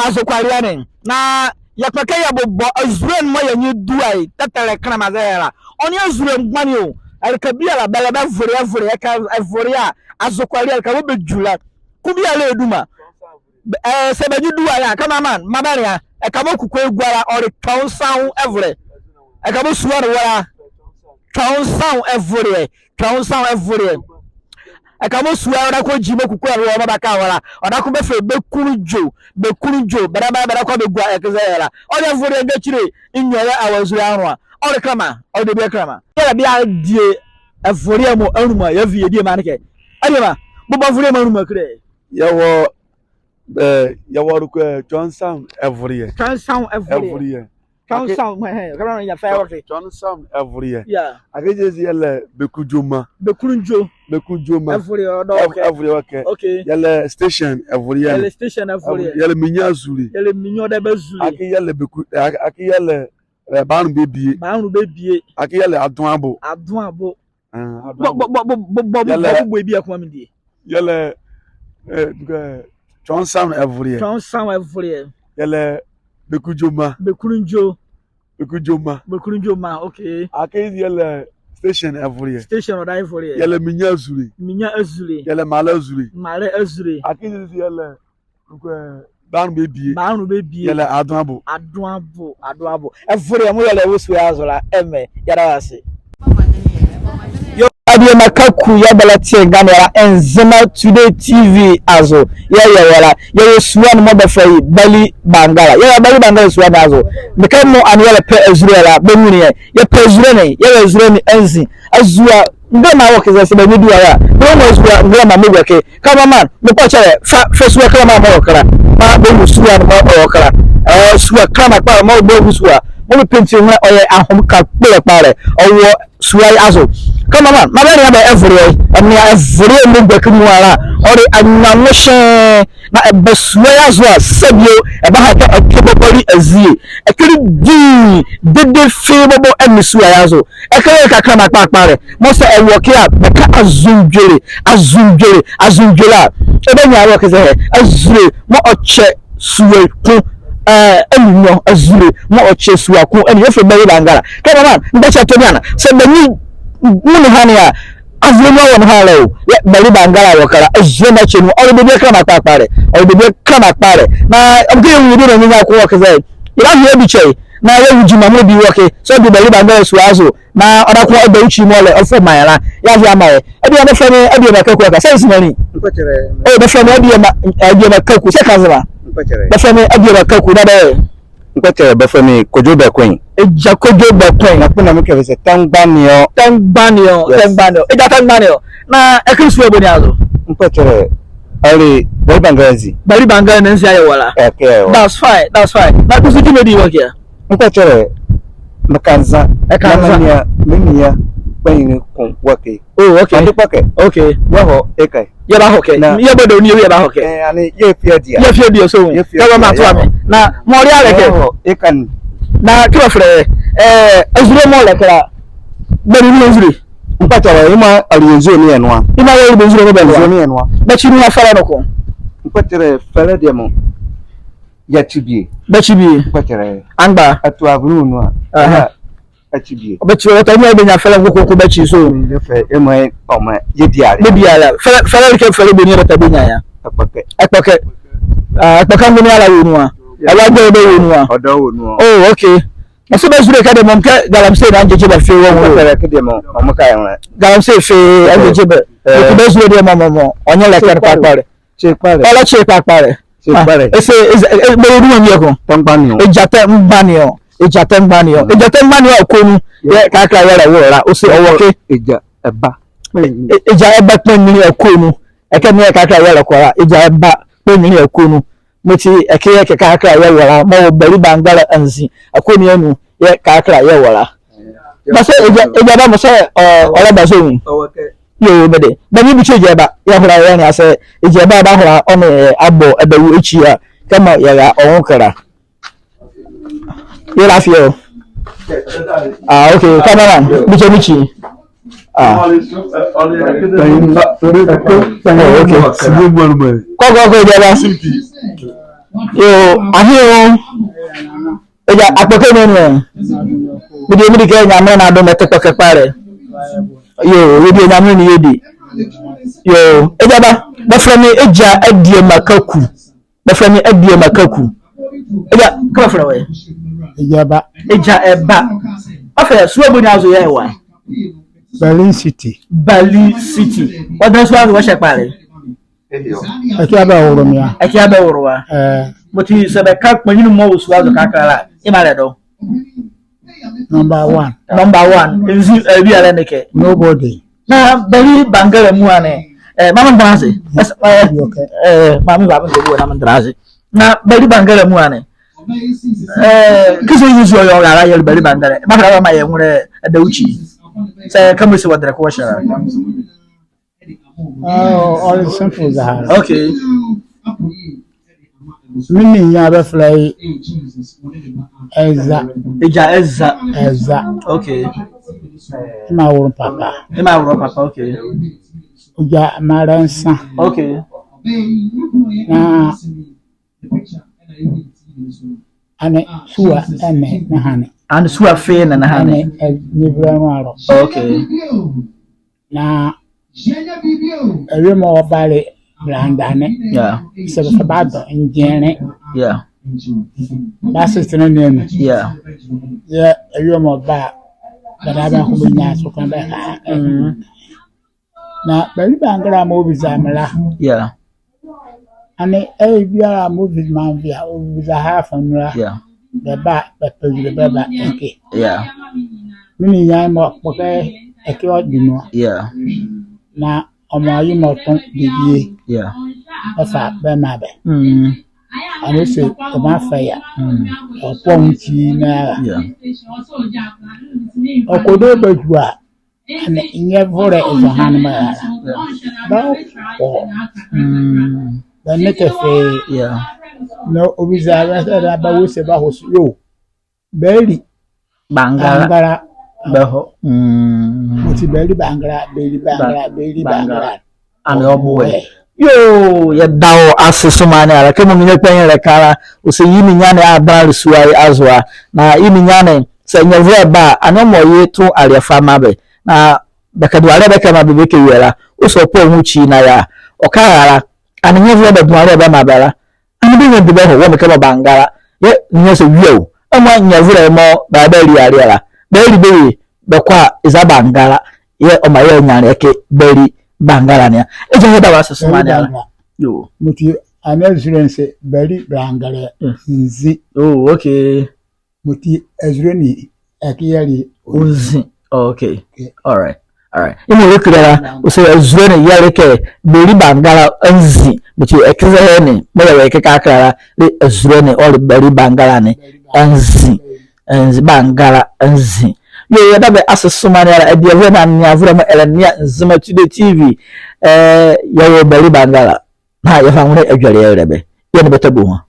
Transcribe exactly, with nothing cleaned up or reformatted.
azokoaleɛ ne. Na yɛkpɛ kɛ yɛbobɔ azule ne mɔɔ yɛ nye dua ye tɛtɛlɛ kɛnlɛma zɛhae la. Ɔnle azule mgbane o. Ɛleka biala bɛlɛ bɛvole, ɛvole, ɛkɛ ɛvole a, azokoaleɛ ɛleka mɔɔ bɛdwu la. Ko biala ɛduma. Ɛɛ, sɛ bɛ nye dua ye a, cameraman, maa bɛnlea. Ɛka mɔɔ kukue gua la, ɔle twanwonsane ɛvolɛ. Ɛka mɔɔ sua ne wɔ la, twanwonsane ɛvolɛ. Twanwonsane ɛvolɛ. Ɛka mɔɔ sua ɔdaye kɔ gyi mɔɔ kukue ne wɔ mɔɔ bɛka wɔ la, ɔdaye kɔ bɛfɛlɛ bɛ kunlu dwo, bɛ kunlu dwo, bɛda bɛ, bɛdaye kɔ bɛgua ɛkɛ zɛhae la. Ɔle ɛvolɛ ngakyi le, nwiɔ yɛ awɔ azule anloa. Ɔle kɛnlɛma, ɔle debie kɛnlɛma. Yɛlɛ bie a die ɛvolɛ mɔ anluma yɛvi yɛdie maa ne kɛ. Adiema, bobɔ ɛvolɛ mɔ anluma kile. Yɛwɔ, ɛɛ, yɛwɔ ɔle kɛ twanwonsane ɛvolɛ. Twanwonsane ɛvolɛ. Ɛvolɛ. Twanwonsane, ɛhɛn, kɛnlɛma yɛ fɛɛ ɔkɛ. Twanwonsane ɛvolɛ. Yeah. Akee ezi yɛlɛ bɛ kunlu dwoma. Bɛ kunlu dwo. Bɛ kunlu dwoma. Ɛvolɛ ɔdaye kɛ. Ɛvolɛ ɔkɛ. Okay. Yɛlɛ station ɛvolɛ. Yɛlɛ station ɛvolɛ. Yɛlɛ minyɛ azule. Yɛlɛ minyɛ ɔdaye bɛ azule. Akee yɛlɛ bɛ ku, akee yɛlɛ, ɛɛ, bɛ anwo bɛbie. Bɛ anwo bɛbie. Akee yɛlɛ adoabo. Adoabo. Ɛɛ, adoabo. Bɔ, bɔ, bɔ, bɔ, bɔ, bɔ, yɛlɛ bɔ, bɔ, bɔ, bɔ, yɛlɛ, ɛɛ, dukɛ, twanwonsane ɛvolɛ. Twanwonsane ɛvolɛ. Yɛlɛ bɛ kunlu dwoma. Bɛ kunlu dwo. Bɛ kunlu dwoma. Bɛ kunlu dwoma, okay. Akee yɛlɛ station ɛvolɛ. Station ɔdaye ɛvolɛ. Yɛlɛ minyɛ azule. Minyɛ azule. Yɛlɛ mraalɛ azule. Mraalɛ azule. Akee yɛlɛ, ɛɛ, bɛ anwo bɛbie. Bɛ anwo bɛbie. Yɛlɛ adoabo. Adoabo, adoabo. Ɛvolɛ mɔɔ yɛlɛ wɔ sua ye azo la, ɛmɛ, yɛda wɔ ase. Yoo, adiema Kaku yɛɛ bɛlɛtie ɛnɛ la, Nzema Today T V azo yɛɛ yɛwɔ la. Yɛwɔ sua ne mɔɔ bɛfɛlɛ ye Balibangala. Yɛwɔ Balibangala sua ne azo. Mekɛ mɔɔ ɛnee yɛlɛpɛ azule la, bɛnwunle yɛ. Yɛpɛ azule ne, yɛwɔ azule ne anzi. Azua ngɛlɛma wɔ ɛkɛ zɛ, sɛ bɛ nye dua ye a, bɛnwu azua ngɛlɛma mɔɔ wɔ ɛkɛ. Cameraman, mekpɔkyɛlɛ, fa, fa sua kɛnlɛma mɔɔ wɔ ɛkɛ la. Maa bɛnwu sua ne mɔɔ wɔ ɛkɛ la. Ɛɛ, sua kɛnlɛma kpalɛ mɔɔ bɛnwu sua. Mɔɔ bɛ paint ye la, ɔyɛ ahomeka kpole kpalɛ. Ɔwɔ sua ye azo. Cameraman, maa bɛnlea bɛ ɛvolɛ ye. Ɛnlea ɛvolɛ mɔɔ wɔ ɛkɛ mɔɔ ala. Ɔle anwea nwo hyɛnn. Na ɛba sua ye azo a, sɛbio, ɛbaha kɛ ɛkɛ bɔbɔ le azie. Ɛkɛ le dii, dede fee bɔbɔ ɛnle sua ye azo. Ɛkɛ le ɛleka kɛnlɛma kpalɛ kpalɛ. Mɔɔ sɛ ɛwɔ ɛkɛ a, bɛka azondwolɛ, azondwolɛ, azondwolɛ a, ɛbanyia wɔ ɛkɛ zɛhae, azule mɔɔ ɔkyɛ sua ko, ɛɛ, anunyɔ, azule mɔɔ ɔkyɛ sua ko anunyɔ, yɛfɛlɛ Balibangala. Cameraman, mekpɔkyɛlɛ tɔ biala, sɛ bɛ nye nwunle ɛhane a, azule nu a wɔ ɛhane la o, yɛɛ Balibangala wɔ ɛkɛ la, azule mɔɔ ɔkyɛ nu, ɔle debie kɛnlɛma kpalɛ kpalɛ, ɔle debie kɛnlɛma kpalɛ. Na, ɛɛ, mekɛ yɛnwu ye debie nrenyia ko wɔ ɛkɛ zɛ, yɛbahwe yɛbikyɛ ye, na yɛawu gyima mɔɔ bi wɔ ɛkɛ, sɛ ɔde Balibangala sua ye azo, na ɔdaye kɔ ɔda wɔ ekyi mɔɔ ɔlɛ ɔfa maa yɛ la, yɛahwe yeamaa yɛ. Adiema, bɛfɛlɛ me Adiema Kaku Aka, sɛ nzema ni? Mekpɔkyɛlɛ. Oo, bɛfɛlɛ me Adiema, Adiema Kaku, sɛ ka Nzema. Mekpɔkyɛlɛ. Bɛfɛlɛ me Adiema Kaku, na bɛ? Mekpɔkyɛlɛ, bɛfɛlɛ me Kodwo Bɛkwen. Egya Kodwo Bɛkwen. Na kpɔnɔ mekɛ bɛ sɛ Tangbaniɔ. Tangbaniɔ, yes. Tangbaniɔ. Egya Tangbaniɔ. Na ɛkɛ le sua ye boni azo? Mekpɔkyɛlɛ, ɔle Balibangala nzi. Balibangala nzi a yɛwɔ la. Ɛkɛ yɛwɔ. That's fine, that's fine. Na duzu gyima ɛdie wɔ ɛkɛ a? Mekpɔkyɛlɛ, meka nza. Ɛka nza. Na menua, menua kpanyinli ko wɔ ɛkɛ. Oh, okay. Ɔde kpɔkɛ. Okay. Yɛhɔ ɛkɛ. Yɛbahɔ ɛkɛ. Na yɛbɔdawɔ nu yɛwie yɛbahɔ ɛkɛ. Ɛɛ, ɛnee yɛfi adiɛ. Yɛfi adiɛ so. Yɛfi adiɛ. Kɛwɔ matoa me. Na mɔɔ ɔle a le ɛkɛ. Yɛhɔ ɛkɛ ne. Na kɛ bɛfɛlɛ, ɛɛ, azule mɔɔ ɔle ɛkɛ la, bɛnle nu azule. Mekpɔkyɛlɛ, yemɔ a ɔle yɛ nzule ne yɛ nu a. Yemɔ a ɔle bɛ nzule ne bɛ nu a. Nzule ne yɛ nu a. Bɛkyi nu a fɛlɛ noko. Mekpɔkyɛlɛ, fɛlɛ deɛ mɔ. Yɛkyi bie. Bɛkyi bie. Mekpɔkyɛlɛ. Amgba. Atu avonle nu a. Aha. Yɛkyi bie. Bɛkyi, ɔbata bie a bɛnyia fɛlɛ noko ko bɛkyi so. Yɛfɛlɛ, yemɔ, ɔmaa yɛdi ala. Yɛdi ala. Fɛlɛ, fɛlɛ le ɛkɛ fɛlɛ boni a bata bɛnyia ye a? Ɛkpɔkɛ. Ɛkpɔkɛ. Ah, ɛkpɔkɛ ngome ala wɔ nu a. Yes. Ɛwɔ adwɛlɛ bɛ wɔ nu a. Ɔdɔ wɔ nu a. Oh, okay. Ɔse bɛ azule ɛkɛ deɛ mɔ, mekɛ galamsey na angyegye bɛ fee wɔ nwo. Mekpɔkyɛlɛ ɛkɛ deɛ mɔ, mekɛ ye la. Galamsey fee angyegye bɛ. Ɛɛ. Mekɛ bɛ azule deɛ mɔ, mɔ, mɔ, ɔnyɛ le ɛkɛ noko kpalɛ. Kye kpalɛ. Ɔlɛ kye kpalɛ. Kye kpalɛ. Ah, ese, ese, e, bɛlɛ nu a mie ko. Tangbaniɔ. Egya Tangbaniɔ. Egya Tangbaniɔ. Mm. Egya Tangbaniɔ Akonu. Yɛɛ kɛkala yɛlɛwolo la. Ɔse ɔwɔ ɛkɛ. Egya ɛba. E, e, egya ɛba kpanyinli Akonu. Ɛkɛ ne yɛɛ kɛkala yɛlɛkɔ la. Egya ɛba kpanyinli Akonu. Mɔti ɛkɛ yɛɛ kɛkala yɛwɔ la. Mɔɔ wɔ Balibangala anzi. Akoni anu yɛɛ kɛkala yɛwɔ la. Bɛse egya, egya ɛba mɔ sɛ, ɔ, ɔlɛba sɛ ɔnwu. Yoo, bɛde. Bɛnle bikyɛ egya ɛba. Yɛhola yɛnea sɛ egya ɛba a, ɛbahola ɔ nee ɛ abɔ ɛda wɔ ekyi a. Kɛmɔ yɛra ɔ nwo ɛkɛ la. Yɛlafee o. Ah, okay. Cameraman, bikyɛ me kyi. Ah. Oh, okay. Kɔ, kɔ, kɔ, egya ɛba. Yoo, ahe o. Egya, akpɔkɛ ne anu ɛ? Medie, medi kɛ Nyamenle ne adom ɛtɛ kpɔkɛ kpalɛ. Yoo, yɛdie, Nyamenle ne yɛdi. Yoo, egya ba, bɛfɛlɛ me Egya Adiema Kaku. Bɛfɛlɛ me Adiema Kaku. Egya, kɛ bɛfɛlɛ wɔ ɛ? Egya ba. Egya ɛba. Bɛfɛlɛ sua boni azo yɛɛ wɔ a? Berlin City. Berlin City. Wɔdɛnla sua azo wɔhyɛ kpalɛ? Ɛke abɛwolo me a. Ɛke abɛwolo wɔ a. Ɛɛ. Bɛti sɛ bɛka kpanyinli mɔɔ wɔ sua azo kɛkala la, yemɔ a le dɔɔnwo? Number one. Number one. Nzi, ɛɛ, biala ɛnle ɛkɛ. Nobody. Na Bɛli Bangala muala ne, ɛɛ, maa mendɛnla aze. Ɛɛ, ɛɛ, maa me ba me nze bu na mendɛnla aze. Na Bɛli Bangala muala ne, ɛɛ, kɛzi yezi ɔyɛ ɔrale yɛle Bɛli Bangala. Bɛfɛlɛ bɛmaa yɛ nwolɛ ɛda ɔkyi. Sɛ kɛmɔ se wɔdɛlɛ kɛ wɔhyɛ la. Oh, ɔle simple zɛhae la. Okay. Me ninyɛne bɛfɛlɛ ye Ɛza. Egya Ɛza. Ɛza. Okay. Yemɔ a wolo papa. Yemɔ a wolo papa, okay. Ɔgya mraalɛ nsa. Okay. Na ɛnee sua ɛnle ne ɛnle. Ɛnee sua fee ɛnle ne ɛnle. Ɛnle, ɛɛ, nyevulɛ nu alɔ. Okay. Na awie mɔɔ ɔba le bɛlɛndane. Yeah. Sɛ bɛfa bɛadɔ ngyɛnle. Yeah. Bɛasetɛnɛ ne anu. Yeah. Yɛɛ awie mɔɔ ɔba a, bɛdabɛ bɛnhome bɛnyia sokɔnwo bɛha. Mm. Na Bɛli Bangala mɔɔ ɔbiza me la. Yeah. Ɛnee ɛyɛ biala mɔɔ ɔbiza, maa mevi a, ɔbiza ha afanu la. Yeah. Bɛba, bɛpɛ ewule bɛba ɛke. Yeah. Me ninyɛne mɔ kpɔkɛ ɛke ɔdi nu a. Yeah. Na ɔmaa yemɔ tɔ debie. Yeah. Bɛfa bɛmaa bɛ. Mm. Ɛnee ɔse ɔmaa fɛ ye a. Mm. Ɔkpɔ ɔ nwo ekyi na ɛra. Yeah. Ɔkɔ dɛ ɔbadwu a. Ɛnee nyɛvolɛ zɔhane mɔɔ ɛra la. Bɛkɔ. Mm. Bɛnle kɛ fee. Yeah. Na ɔbiza bɛ sɛ bɛbawo se bɛaho so yoo. Bɛli Bangala. Bangala. Bɛhɔ. Mm. Ɔti Bɛli Bangala, Bɛli Bangala, Bɛli Bangala. Ɛnee ɔboɛ. Yoo, yɛda wɔ ase somaa ne ala. Kɛmɔ me nye kpanyinli ɛlɛka la, ɔse ye ninyɛne adenla le sua ye azo a. Na ye ninyɛne, sɛ nyɛvolɛ ba a, ɛnee ɔmaa ɔye tɔ aleɛ fa maa bɛ. Na bɛkɛdo aleɛ bɛkɛmaa bɛ bɛkɛwie la. Ɔse ɔkpɔ ɔ nwo ekyi na ɛra. Ɔkɛla la, ɛnee nyɛvolɛ bɛdɛnla aleɛ bɛmaa bɛ la. Ɛnee bɛnrɛndi bɛhɔ wɔ mekɛ mɔɔ Bangala. Yɛɛ ninyɛne se wie o. Ɛmɔ nyɛvolɛ mɔɔ bɛbali aleɛ la. Bɛli bɛwie, bɛkɔ a, eza Bangala. Yɛɛ ɔmaa yɛɛ ninyɛne ɛke Bɛli Bangala ne a. Egya yɛda wɔ ase somaa ne ala. Yoo. Mɔti ɛnee azule ne se Bɛli Bangala. Mm. Nzi. Oh, okay. Mɔti azule ne ɛke yɛle Ɔnzi. Oh, okay. Okay. All right. All right. Yemɔ ɔlɛkile la, ɔse azule ne yɛle kɛ Bɛli Bangala Nzi. Mɔti ɛke zɛhae ne mɔɔ yɛwɔ ɛke kɛkala la, le azule ne ɔle Bɛli Bangala ne Nzi. Nzi Bangala Nzi. Yoo, yɛda bɛ ase somaa ne ala, adielɛ nee aneavolɛ mɔɔ ɛlɛnea Nzema Today TV. Ɛɛ, yɛwɔ Bɛli Bangala. Na yɛfa nwolɛ adwelie yɛlɛlɛ bɛ. Yɛɛ ɛnee bɛtɛ bɔ hu a.